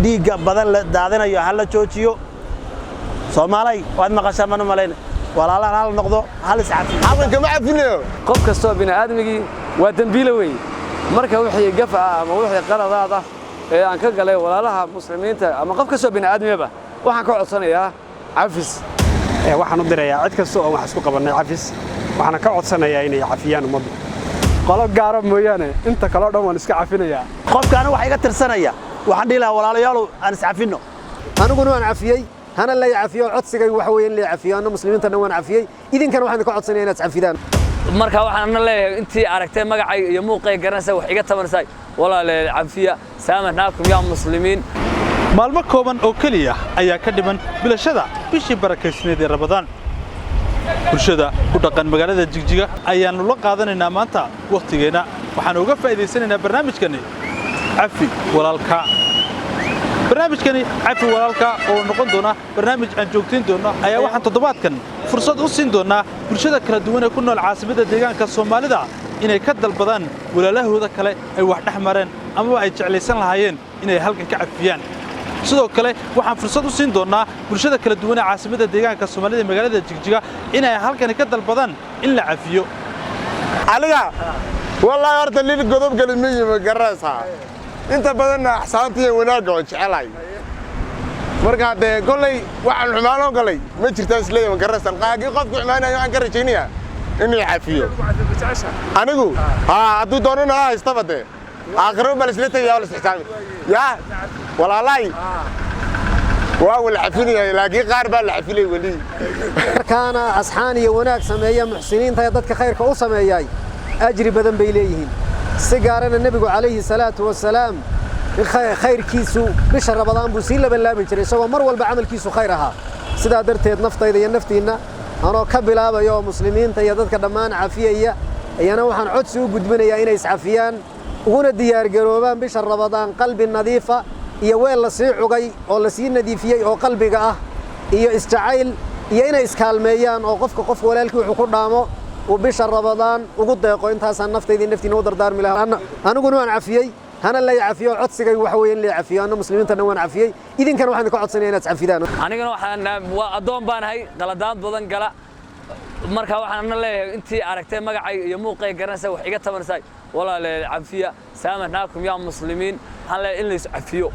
Dhiigga badan la daadinayo ha la joojiyo. Soomaalay, waad maqashaa, mana malayna. Walaalahan hala noqdo, hal iscafiyo. Xasan kama cafinayo. Qof kastoo bini'aadmigii waa dembiile weeye. Marka wixii gaf ah ama wixii qaladaad ah ee aan ka galay walaalaha Muslimiinta ama qof kastoo bini'aadmiyaba, waxaan ka codsanayaa cafis. Waxaan u dirayaa cid kasta oo wax isku qabannay cafis, waxaana ka codsanayaa inay cafiyaan ummaddu. Qolo gaara mooyaane, inta kaleo dhan waan iska cafinayaa. Qofka aniga wax iga tirsanaya waxaan dhihi lahaa, walaalayaalow, aan iscafinno. Aniguna waan cafiyey, hana lay cafiyo. Codsigay waxa weeye in lay cafiyo. Anna Muslimiinta dhan waan cafiyey, idinkana waxaan idinka codsanaya inaad iscafidaan. Marka waxaan ana leeyahay, intii aragtay magacayga iyo muuqay garanaysa, wax iga tabanaysa, walaalayaal, cafiya. Saamaxnaakum yaa Muslimiin. Maalmo kooban oo keliya ayaa ka dhiman bilashada bishii barakaysneed ee Ramadaan. Bulshada ku dhaqan magaalada Jigjiga ayaannu la qaadanaynaa maanta wakhtigeenna. Waxaannu uga faa'iidaysanaynaa barnaamijkani Cafi Walaalka. Barnaamijkani Cafi Walaalka oo noqon doona barnaamij aan joogtayn doonno ayaa waxaan toddobaadkan fursad u siin doonnaa bulshada kala duwan ee ku nool caasimadda deegaanka Soomaalida inay ka dalbadaan walaalahooda kale ay wax dhex mareen amaba ay jeclaysan lahaayeen inay halkan ka cafiyaan. Sidoo kale waxaan fursad u siin doonnaa bulshada kala duwan ee caasimadda deegaanka Soomaalida, magaalada Jigjiga, inay halkani ka dalbadaan in la cafiyo. Aniga wallaahi horta nin godob geli ma yimi, garanaysaa. Inta badanna axsaanta iyo wanaagga waan jecelahay. Marka dee kolley waxaan xumaanoo galay ma jirtaan isleeyahay, ma garanaysaa. Qaagii qofku xumaanayo waxaan ka rajaynayaa inuu cafiyo. Anigu haa, hadduu doonana ha haystaba, dee aakhiro baa laisla tegaya, waa la isxisaabi. Yaa walaalahay, waa wala cafinaya, laakiin qaar baa la cafinay weli. Markaana asxaan iyo wanaag sameeya, muxsiniinta ee dadka khayrka u sameeyay ajri badan bay leeyihiin. Si gaarana Nebigu calayhi salaatu wasalaam khayrkiisu bisha Ramadaan buu sii labanlaabi jiray, isagoo mar walba camalkiisu khayr ahaa. Sidaa darteed naftayda iyo naftiinna anoo ka bilaabaya oo Muslimiinta iyo dadka dhammaan cafiyaya, ayana waxaan codsi u gudbinayaa inay iscafiyaan, uguna diyaargaroobaan bisha Ramadaan qalbi nadiifa iyo weel la sii cugay oo la sii nadiifiyey oo qalbiga ah, iyo isjacayl, iyo inay iskaalmeeyaan, oo qofka qofka walaalkii wuxuu ku dhaamo uu bisha Ramadaan ugu deeqo. Intaasaan naftayda iyo naftiinna u dardaarmi lahaa. Aniguna waan cafiyey, hana lay cafiyo. Codsigay waxa weeye in lay cafiyo. Anna Muslimiinta dhan waan cafiyey, idinkana waxaan idinka codsanaya inaad iscafidaan. Anigana waxaan waa addoon baan ahay qaladaad badan gala. Marka waxaan ana leeyahay, intii aragtay magacayga iyo muuqay garanaysa, wax iga tabanaysa, walaalayaal, cafiya. Saamaxnaakum yaa Muslimiin. Waxaan leeyahay in la iscafiyo.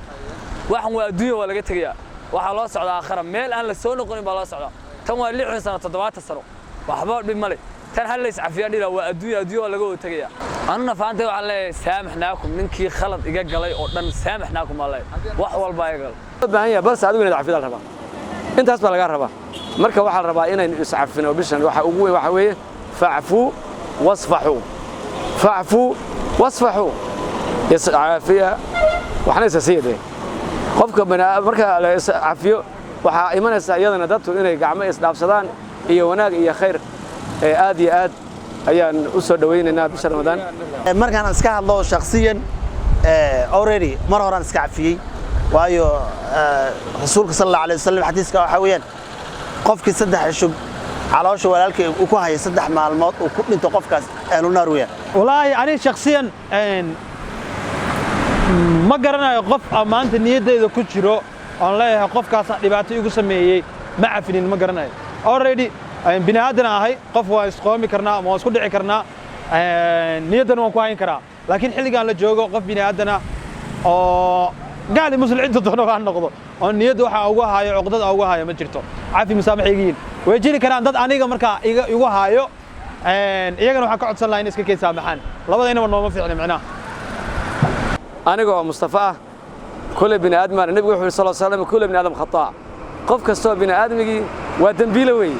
Waxan waa adduunya, waa laga tegayaa, waxaa loo socdaa aakhara. Meel aan la soo noqonin baa loo socdaa. Tan waa 60 sano, 70 sano, waxba dhib male. Tan hal la iscafiya dhila, waa adduunya, adduunya waa laga wada tegayaa. Anuna faantay waxaan leeyahay saamaxnaakum. Ninkii khalad iga galay oo dhan saamaxnaakum baan leeyahay, wax walba iga galay. Loo baahan yahay, balse adigu inaad cafidaa la rabaa. Intaas baa lagaa rabaa. Marka waxaa la rabaa inaynu iscafino. Bishan waxa ugu weyn waxa weeye facfuu wasfaxuu, facfuu wasfaxuu, iscaafiya waxna isa dee qofka marka la iscafiyo waxaa imanaysa iyadana dadku inay gacmo isdhaafsadaan iyo wanaag iyo khayr. Ee aad iyo aad ayaan u soo dhawaynaynaa bisha Ramadaan. Markaan iska hadlo shakhsiyan, already mar horaan iska cafiyey, waayo Rasuulka sal Allahu alayh wasalam xadiiska waxaa weeyaan, qofkii 3 cisho caloosha walaalkii uu ku haya, 3 maalmood uu ku dhinto, qofkaas ahlu naar weeyaan. Wallaahi aniga shakhsiyan ma garanayo qof maanta niyaddayda ku jiro oon leeyahay qofkaas dhibaato igu sameeyey ma cafinin. Ma garanayo. Already bini aadan ahay, qof waa isqoomi karnaa ama waa isku dhici karnaa, niyaddana waan ku hayn karaa, laakiin xilligan la joogo qof bini aadana oo gaali Muslim cidda doono ha noqdo oo niyadda waxa ugu haayo, cuqdada ugu haayo ma jirto. Cafi musaamax igiin way jiri karaan dad aniga markaa igu haayo, iyagana waxaan ka codsan lahaa in iska kay saamaxaan. Labadaynaba nooma fiicna micnaha. Aniga oo Mustafa ah, kule bini aadmaan. Nebigu wuxuu yidhi sal slam, kule bini aadam khataa, qof kastoo bini aadmigii waa dembiile weeye.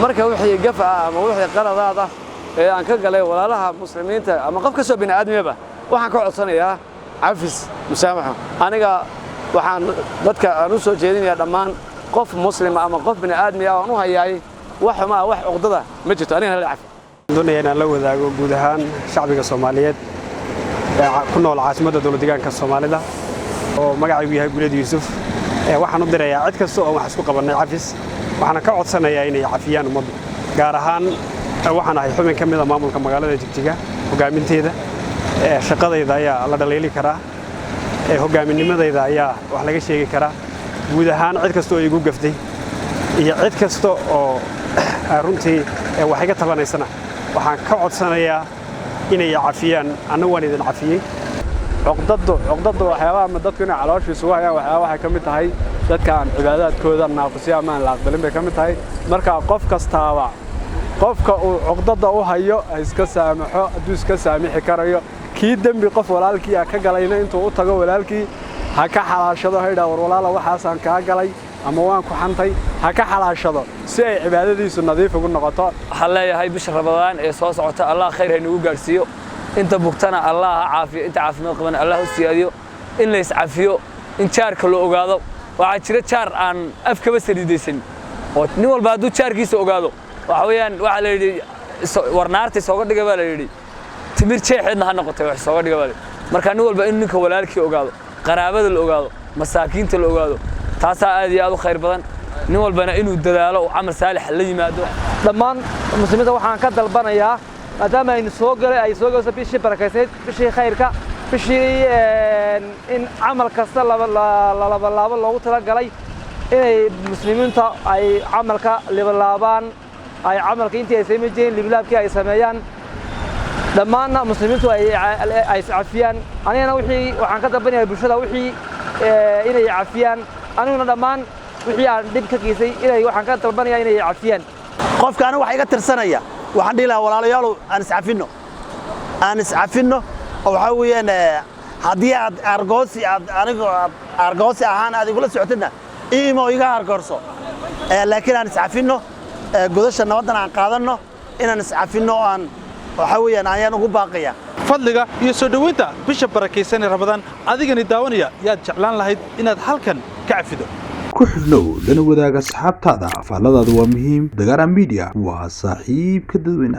Marka wixii gaf ah ama wixii qaladaad ah ee aan ka galay walaalaha Muslimiinta ama qof kastoo bini aadmiyaba, waxaan ka codsanayaa cafis, musaamaxo. Aniga waxaan dadka aan u soo jeedinayaa dhammaan qof Muslima ama qof bini aadmi ah aan u hayaay wax xumaa, wax cuqdada ma jirto. Anigana hala cafi. Doonaya inaan la wadaago guud ahaan shacbiga Soomaaliyeed ee ku nool caasimadda dowlad deegaanka Soomaalida, oo magacaygu yahay Guleed Yuusuf. Waxaan u dirayaa cid kasta oo wax isku qabannay cafis, waxaana ka codsanayaa inay cafiyaan ummaddu. Gaar ahaan waxaan ahay xubin ka mid a maamulka magaalada Jigjiga hoggaaminteeda. Shaqadayda ayaa la dhaliili karaa. Hogaaminimadayda ayaa wax laga sheegi karaa. Guud ahaan cid kasta oo igu gaftay iyo cid kasta oo runtii wax iga tabanaysana, waxaan ka codsanayaa inay cafiyaan. Anna waan idin cafiyey. Cuqdadu waxyaabaha ama dadku inay caloosha isugu hayaan, waxyaaba waxay ka mid tahay dadka aan cibaadaadkooda naaqusyo ama aan la aqbalin bay ka mid tahay. Marka qof kastaaba qofka uu cuqdada u hayo ha iska saamaxo hadduu iska saamixi karayo. Kii dembi qof walaalkii ah ka galayna, intuu u tago walaalkii ha ka xalaashado, ha yidhaha: "War walaala, waxaasaan kaa galay ama waan ku xantay." Ha ka xalaashado si ay cibaadadiisu nadiif ugu noqoto. Waxaan leeyahay, bisha Ramadaan ee soo socota Allah khayr ha inagu gaadhsiiyo. Inta bugtana Allah ha caafiyo, inta caafimaad qabana Allah u siyaadiyo. In la iscafiyo, in jaarka la ogaado. Waxaa jira jaar aan afkaba saliidaysan, oo nin walba hadduu jaarkiisa ogaado, waxa weeyaan waxaa la yidhi war naarta isooga dhiga baa la yidhi, timir jeexeedna ha noqotay wax isooga dhiga baa la yidhi. Marka nin walba in ninka walaalkii ogaado, qaraabada la ogaado, masaakiinta la ogaado, taasaa aad iyo aad u khayr badan. Nin walbana inuu dadaalo oo camal saalix la yimaado. Dhammaan muslimiinta waxaan ka dalbanayaa, maadaama aynu soo galay, ay soo galayso bishii barakaysayd, bishii khayrka, bishii in camal kasta la labalaabo loogu talagalay, inay muslimiinta ay camalka libalaabaan, ay camalka intii ay samayn jireen libilaabkii ay sameeyaan. Dhammaanna muslimiintu ay iscafiyaan. Anigana wixii waxaan ka dalbanayaa bulshada wixii inay cafiyaan. Aniguna dhammaan wixii aan dhib ka geysay inay waxaan ka dalbanayaa inay cafiyaan. Qofka aniga waxa iga tirsanaya, waxaan dhihi lahaa: walaalayaalow, aan iscafinno, aan iscafinno. Oo waxaa weeyaan, haddii aad argoosi aad aniga aad argoosi ahaan aad igula socotidna, iimo iga argoorso. Laakiin aan iscafinno, godasha nabaddan aan qaadanno. Inaan iscafinno oo aan waxaa weeyaan ayaan ugu baaqaya. Fadliga iyo soo dhoweynta bisha barakaysan ee Ramadaan, adigani daawanaya, yaad jeclaan lahayd inaad halkan ka cafido? Ku xidhnow, lana wadaaga asxaabtaada. Faalladaadu waa muhiim. Dagaara Media waa saaxiibka dadweynaha.